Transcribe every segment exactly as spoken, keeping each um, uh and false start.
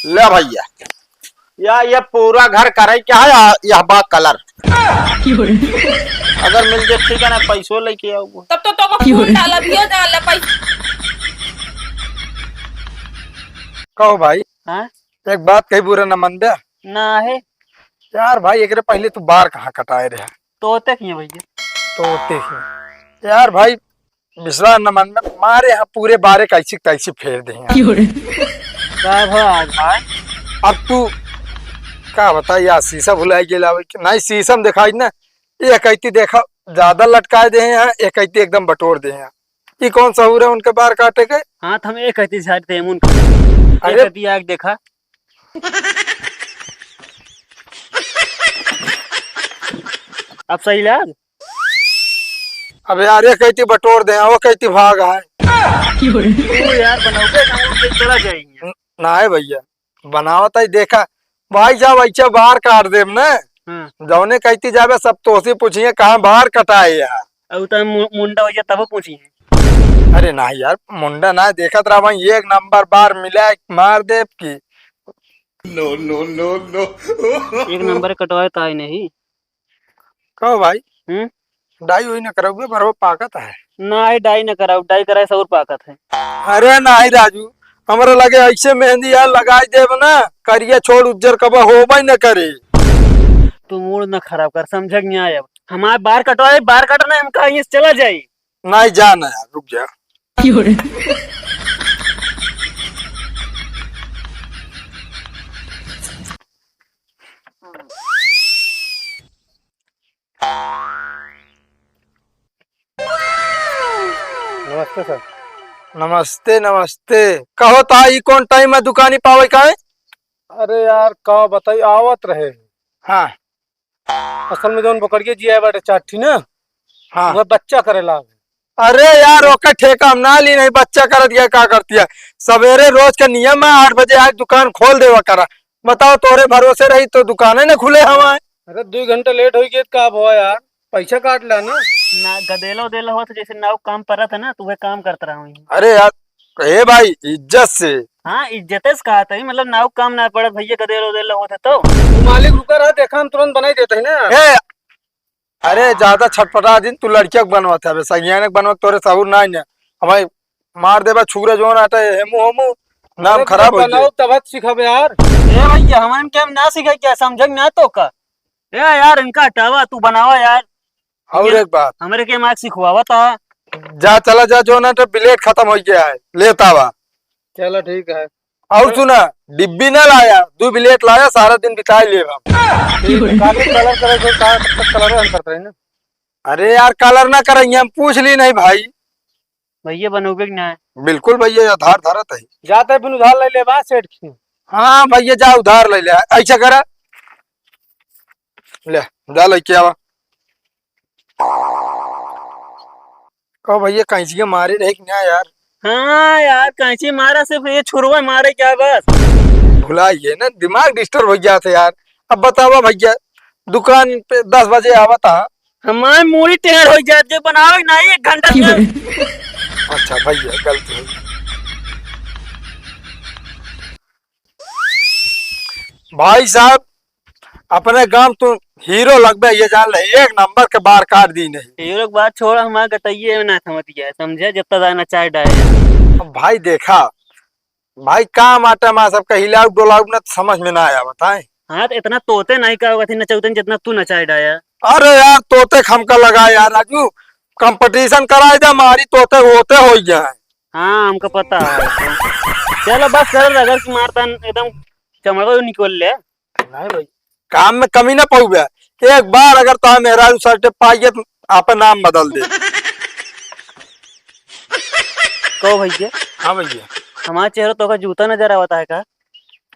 ले भैया, या ये पूरा घर करे क्या है, या, यह बा कलर। अगर मिल जाए ठीक है ना, पैसो लेके आऊंगा। तब तो तोको खून डाला दियो, डाला पैसा। कहो भाई, हाँ? एक बात कही, बुरा न मान बे। ना है। यार भाई, एकरे पहले तू बार कहाँ कटाए रहे? तोते किए भैया। तोते किए। यार भाई, विश्वास न मान बे, मारे यहाँ पूरे बारे कैसी तैसी फेर दे हैं। का भा भाई? अब तू का बता यार, शीशा भुलाए गेला भाई। नहीं, शीशा में दिखाई ना, ये कहती देखा, ज्यादा लटकाए दे हैं यहाँ, ये कहती एकदम बटोर दे हैं। ये कौन सहूर है उनके बार काटे के? हाँ, तो हम एक कहती झाड़ दे, मुन अरे। एक कहती आग देखा। अब सही लाग? अब यार, ये कहती बटोर दे, वो कहती भाग है। तू यार बनाओगे ना, वो चला जाएंगे। न-, ना है भैया, बनावत है, देखा भाई, जब ऐसे बार काट देम ना, हाँ। जौने कहती जाबे, सब तोसे पूछिए, कहाँ बार कटाए यार? अब तो मु-, मुंडा हो जाए, तब पूछिए। अरे ना यार, मुंडा ना, देखत रहा भाई, एक नंबर बार मिला, मार देब की। No, no, no, no। एक नंबर कटवाए तो आए नहीं। कहो भाई, हम्म? डाई वही न करौगे, बरवा पाकत है। नाहीं, डाई न कराऊ, डाई कराए से और पाकत है। अरे नाहीं राजू, हमरा लगे ऐसे मेहंदी यार लगाई देब ना, करिया छोड़ उज्जर कबा होबे न करे। तू मूड न खराब कर, समझे कि नहीं आया? हमार बार कटवाए, बार कटना है, हम कहा यहाँ से चला जाई। नाहीं, जा ना यार, रुक जा। नमस्ते सर। नमस्ते, नमस्ते। कहो ता, ई कौन टाइम में दुकानी पावे का है? अरे यार, का बताई, आवत रहे। हाँ। असल में जौन बोकरिया जिया बाटे चार ठी ना, हाँ। वह बच्चा करे लाग। अरे यार, ओकर ठेका हम ना ली, नहीं बच्चा करत गया, का करती है? सवेरे रोज का नियम है, आठ बजे आके दुकान खोल देवा करा। बताओ, तोरे भरोसे रही तो दुकाने न खुले हमारे। अरे, दुई घंटा लेट होइ गया, का भवा यार? पैसा काट ला ना। ना, गदेला उदेला होत जैसे नाव काम परत है ना, तो वह काम करत रहा हूँ। अरे यार, ए भाई, इज्जत से। हाँ, इज्जते से कहा था, मतलब नाव काम ना पड़त भैया, गदेला उदेला होत है तो। तू मालिक रुका रहा, देखा हम तुरंत बनाई देते हैं ना। ए, अरे, ज्यादा छटपटा दिन, तू लड़किया के बनवत है, अबे सगियाने के बनवत, तोरे सहूर ना है। हमारे मार देबा छुरा जोन आटा है, हेमू हेमू, नाम अरे, खराब हो बनाओ जाए। तब सिखाबे यार। ए भैया, हमारे के हम ना सीखे क्या, समझे ना तो का? ए यार, इनका हटावा, तू बनावा यार। और ये एक बात। हमरे के मार सिखवावा था। जा, चला जा, जोन आटा बिलेट खत्म हो गया है, लेता आवा। चलो ठीक है। और सुना, डिब्बी ना लाया, दो बिलेट लाया, सारा दिन बिताए लेब हम। ठीक है, काले कलर करे तो का, तब तक कलर हम करते रहे ना। अरे यार, कलर ना करेंगे हम, पूछ ली नहीं भाई। भैया बनोगे कि ना? बिल्कुल भैया, ये उधार धरत है। जाते बिन उधार ले ले बा सेठ की। हाँ भैया, जा उधार ले ले, ऐसा करा। ले, जा लेके आवा। कहो भैया, कैंची के मारे रहे कि ना यार? हाँ यार, कैंची मारा, सिर्फ ये छुरवा मारे क्या बस? भुला गए ना, दिमाग डिस्टर्ब हो गया था यार। अब बतावा भैया, दुकान पे दस बजे आवा था। हमार मूड़ी टेढ़ हो जात, जो बनावे ना एक घंटा से। अच्छा भैया, गलती हो गई। भाई साहब, अपने गांव तू हीरो लगबे, ये जान ले, एक नंबर के बार काट दी नहीं। हीरो के बात छोड़, हमार गटइये में ना समझ गया, समझे? जब तक ना चाय डाले। अब भाई देखा, भाई काम आटा मा सबका हिलाऊ डोलाऊ ना तो समझ में ना आया, बताए। हाँ, तो इतना तोते नहीं का होगा थी नचौतन जितना तू नचाए डाया। अरे यार, तोते खमका लगा यार, राजू, कंपटीशन कराए दे, मारी तोते होते हो गया है। हाँ, हमका पता है। चलो बस कर, अगर की मारता एकदम चमड़ो निकल ले। नहीं भाई, काम में कमी ना पाऊबे। एक बार अगर तो मेहरारू शर्ट पाइए तो आपन नाम बदल दे। कहो भैया। हाँ भैया। हमारे चेहरे तो का जूता नजर आवता है का?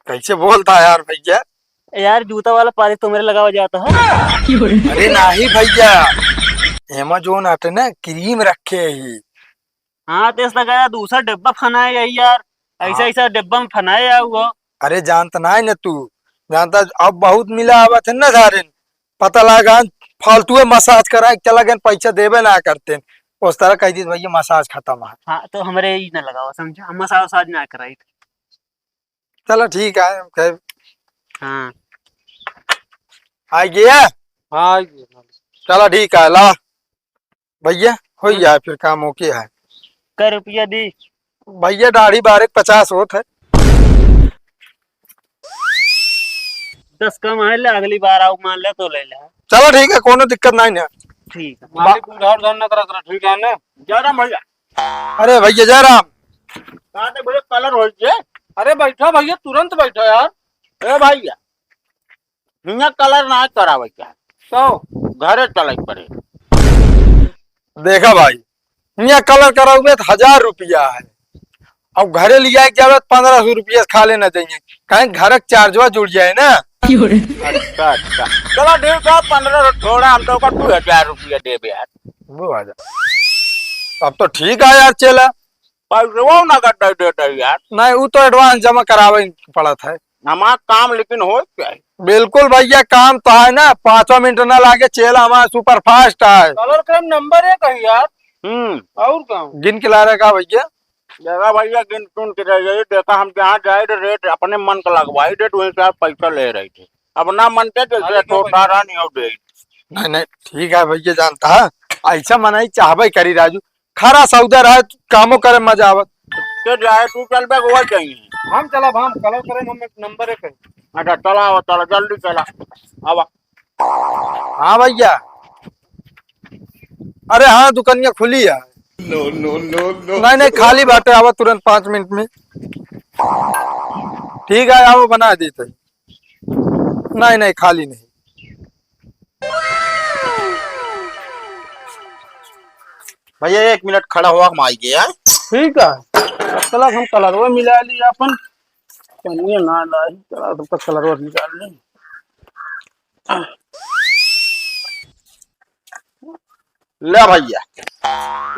कैसे बोलता है यार भैया? यार, जूता वाला पालिश तो मेरे लगावा जाता है। अरे नहीं भैया, एमा जोन आटे ना, क्रीम रखे ही। हाँ, तेज लगाया, दूसरा डब्बा फनाए यही यार, ऐसा, हाँ। ऐसा डब्बा में फनाए आया हुआ। अरे जानत ना है ना तू, जानता अब बहुत मिला आवत है ना सारे, पता लगा फालतू मसाज करा चला गए, पैसा देबे ना करते, उस तरह कह दी भैया मसाज खत्म है। हाँ, तो हमारे ही ना लगाओ, समझा, हम मसाज वसाज ना कराई। चला ठीक है, हम कहे हाँ। आ गया? हाँ, आ गया। चला ठीक है, ला। भैया, हो हम्म। जाए फिर काम OK है। कै रुपया दी? भैया, दाढ़ी बारह पचास होत है। दस कम है, ले अगली बार आऊ, मान ले तो ले ले। चलो ठीक है, कोनो दिक्कत नहीं ना। ठीक है। मालिक उधार धन न करा करा, ठीक है ना? जय राम भैया। अरे भैया, जय राम। कहाँ थे भैया, कलर हो जे? अरे बैठो भैया, तुरंत बैठो यार। ए भैया, हियाँ कलर ना करावे के है। तो? घरे चले के पड़े। देखा भाई, हियाँ कलर करावे में तो हजार रुपया है, अब घरे लिया के जावे तो पन्द्रह सौ रुपया से खाले ना जाइए, कहीं घर के चार्जवा जुड़ जाए ना। अच्छा, अच्छा। चलो ठीक है, पन्द्रह सौ थोड़ा, हम तो ओकर दो हजार रुपया देबे यार। वो आ जा। अब तो ठीक है यार चेला। पैसवा नगद दे देते यार। नहीं, वो तो advance जमा करावे पड़त है। हमार काम लेकिन हो क्या है? बिल्कुल भैया, काम तो है ना, पाँचवा मिनट ना लागे, चेला हमारा super fast है। कलर का नंबर एक है यार। हम्म। और का? गिन के ला रहे का भैया? देखा भैया, गिन चुन के रह जाइए, देखा हम जहाँ जाए तो रेट अपने मन का लगवाई दे, वहीं से आप पैसा ले रहे थे। अब ना मनते तो अरे इसलिए क्यों छोटा भाई? रहा नहीं और दे। नहीं, नहीं, ठीक है भैया, जानता है, ऐसा मनाई चाहबे करी राजू, खरा सौदा रहे, कामो करे मजा आवत। के जाए, तू चल बे, गोवा चाहिए। हम चलब, हम कलर करें, हम एक नंबर एक है। अच्छा, चला आवा, चला, जल्दी चला। आवा। हाँ भैया। अरे हाँ, दुकानिया खुली है। No, no, no, no। नहीं, नहीं, खाली बाटे, आवा तुरंत पाँच मिनट में। ठीक है, आओ, बना देते। नहीं, नहीं, खाली नहीं। भैया, एक मिनट खड़ा हुआ, हम आई गए हैं। ठीक है, चला हम कलरवा मिला ली अपन। पनिया ना लाई, चला तब तक कलरवा निकाल ली। ले भैया,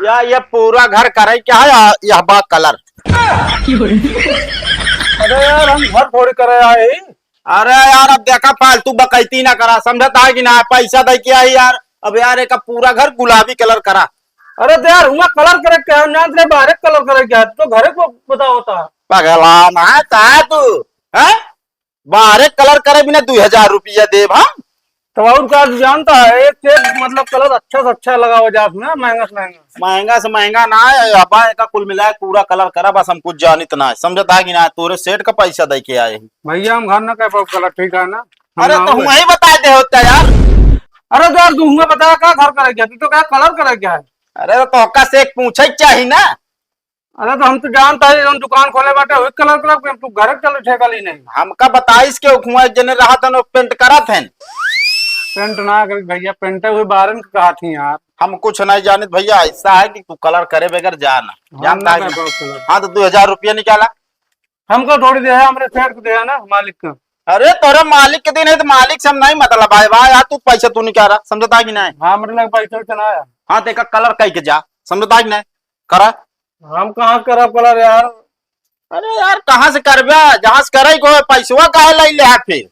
या ये पूरा घर करे क्या है, या, यह बा कलर। अरे यार, हम घर थोड़ी करे आए ही। अरे यार, अब देखा, फालतू बकैती ना करा, समझता है कि ना? पैसा दे के आई यार। अब यार, एक पूरा घर गुलाबी कलर करा। अरे तो यार, हुआ कलर करे क्या है? हम जानते हैं बाहर कलर करे क्या है, तो घरे को बताओ होता। पगला ना है तू, हैं? बाहरे कलर करे बिना दो हजार रुपया देब हम। तो और का जानता है, एक से एक मतलब कलर अच्छा से अच्छा लगावा जात ना, महंगा से महंगा। महंगा से महंगा ना है, अब एका कुल मिलाए पूरा कलर करा, बस हम कुछ जानित ना है, समझता है कि ना? तोरे सेठ का पैसा दे के आए हैं। भैया हम घर ना कर पाओ कलर, ठीक है ना? हम अरे ना तो आवे। हम ही बता दे होता यार। अरे तो यार तू हुआ बता का घर करे क्या, तू तो क्या कलर करे क्या है? अरे तो तोहका से एक पूछे के चाही ना। अरे तो हम तो जानता है, जौन दुकान खोले बाटे, वही कलर कलर के, तू घरे चल ठेका ली नहीं। हमका बताइस के उखुआ एक जने रहा था, पेंट करत हैं। पेंट ना करी भैया, पेंटे हुए बारन के कहा थी यार। हम कुछ नहीं जानित भैया, ऐसा है कि तू कलर करे बगैर जा ना। हम जानता ना है कि करबो कलर। हाँ, तो दो हजार रुपया निकाला। हमको थोड़ी दे है, हमरे सेठ को दे है ना, मालिक को। अरे, तोरे मालिक के दिन है, तो मालिक से हम नहीं मतलब है भाई, यार, तू पैसा तू निकाला, समझता है कि नहीं? हाँ, हमरे लगे पैसा वैसा ना है। हाँ, तो एका कलर कह के जा, समझता है कि नहीं? करा। हम कहाँ करब कलर यार? अरे यार, कहाँ से करबा? जहाँ से करे को, पैसवा काहे लाई ले है फिर?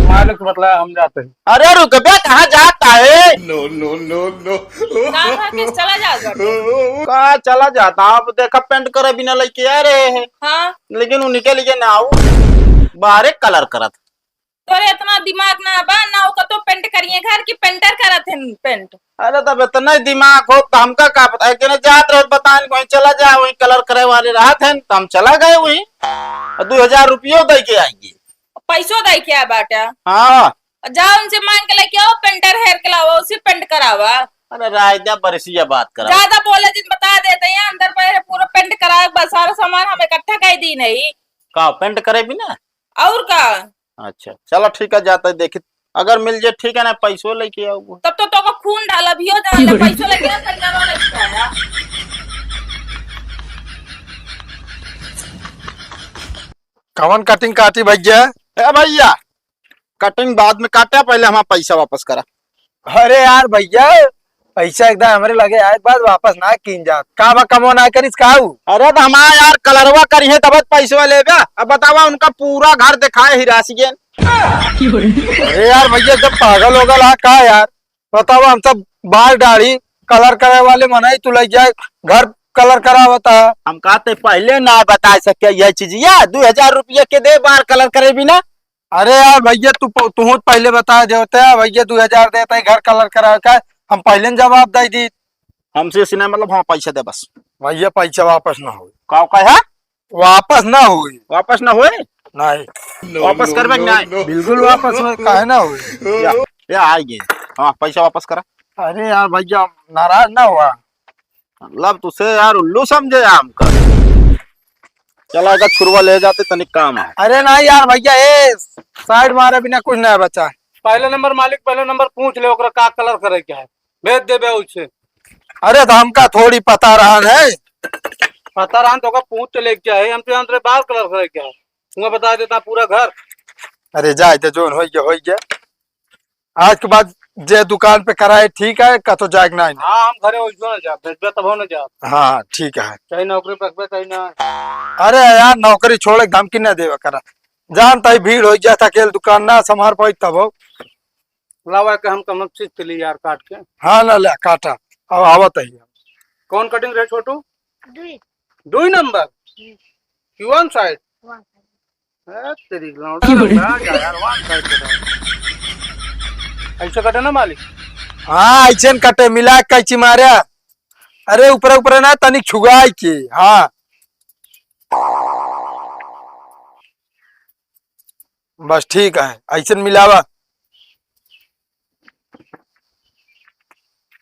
मालिक से बतलाया, हम जाते हैं। अरे रुक बे, कहाँ जाता है? No, no, no, no। कहाँ, कहाँ के चला जात बाटे? कहाँ चला जाता? अब देखा, पेंट करे बिना लेके आ रहे हैं। हाँ। लेकिन उनके लिए ना आऊ, बाहरे कलर करत। तोरे इतना दिमाग ना बा, ना ओकर तो पेंट करिए घर की, पेंटर करत हैं पेंट। अरे तब इतना ही दिमाग हो तो हमका का पता है, कि ना जात रहे बतान कहीं चला जाए, वहीं कलर करे वाले रहत हैं, तो हम चला गए वहीं। और दो हजार रुपयो दे के आएंगे। पैसो दे के आ बाटा। हाँ। जाओ उनसे मांग के लेके आओ, पेंटर हेर के लाओ, उसे पेंट करावा। अरे राय द्या, बरसिया बात करा। ज्यादा बोले जिन बता देते हैं, अंदर पर पूरा पेंट करा, बस सारा सामान हम इकट्ठा कर दी नहीं। का पेंट करे बिना? और का? अच्छा, चलो ठीक है, जाता है देखी, अगर मिल जाए ठीक है ना, पैसो लेके आऊंगा। तब तो तोका खून डाला भी हो जाए, पैसो लेके आ, पेंटरो लेके आया। कवन कटिंग काटी भैया? ए भैया, कटिंग बाद में काटा, पहले हमारा पैसा वापस करा। अरे यार भैया, पैसा एकदम हमरे लगे आए के बाद वापस ना कीन जात। का बा, कमो ना करिस काऊ? अरे तो हमारा यार कलरवा करी है तब पैसवा लेबे। अब बतावा, उनका पूरा घर दिखाए हिरासियन। अरे यार भैया, जब पागल हो गल हा का यार? बतावा, हम सब बाल दाढ़ी कलर करे वाले मनई, तू ले जाए घर कलर करावत है। हम कहते पहले ना बता सके यह चीज, या दो हजार रुपया के दे बार कलर करे बिना। अरे यार भैया, तू प-, तू पहले बता देते, भैया दो हजार देते, घर कलर करावे का, हम पहले न जवाब दे दी। हमसे ऐसे नहीं, मतलब, हाँ, पैसा दे बस। भैया, पैसा वापस ना होई। का, का है? वापस ना होई। वापस ना होई? नहीं। वापस करबे कि नहीं? बिल्कुल वापस होई, काहे ना होई? या, या, आ गए। हाँ, पैसा वापस करा। अरे यार भैया, नाराज ना हुआ। मतलब, तुसे यार उल्लू समझे हमका। चला, एका छुरवा ले जाते, तनिक काम है। अरे नहीं यार भैया, ए, साइड मारे बिना कुछ नहीं बचा। पहले नंबर मालिक, पहले नंबर पूछ ले, ओकरा का कलर करे के है, भेज देबे उसे। अरे, तो हमका थोड़ी पता रहन है। पता रहन तो ओका पूछ ले के है, हम तो अंदर बार कलर करे के है, तुमका बता देता पूरा घर। अरे, जाए दे, जोन होई गया, होई गया। आज के बाद जे दुकान पे कराए, ठीक है, कतो जाए के नहीं। हाँ, हम घरे ओइसो ना जाब, भेजबे तब हो ना जाब। हाँ, ठीक है। चाहे नौकरी पकबे, चाहे ना। अरे यार, नौकरी छोड़े के धमकी ना देवे करा, जानता ही भीड़ हो जाता, अकेले दुकान ना संभाल पाई तब हो। लावा के हम कम चीज के लिए यार काट के। हाँ, ना ले काटा, अब आवत ही। कौन कटिंग रहे छोटू? दुई। दुई नंबर? हम्म। कि वन साइड? One side. ए, तेरी लौंडा की बोले? लौंडा, जा यार, वन साइड के तो। ऐसे कटे ना मालिक? हाँ, ऐसे न कटे, मिला के कैंची मारे। अरे, ऊपर ऊपर ना, तनिक छुआई के, हाँ। बस ठीक है, ऐसे न मिलावा।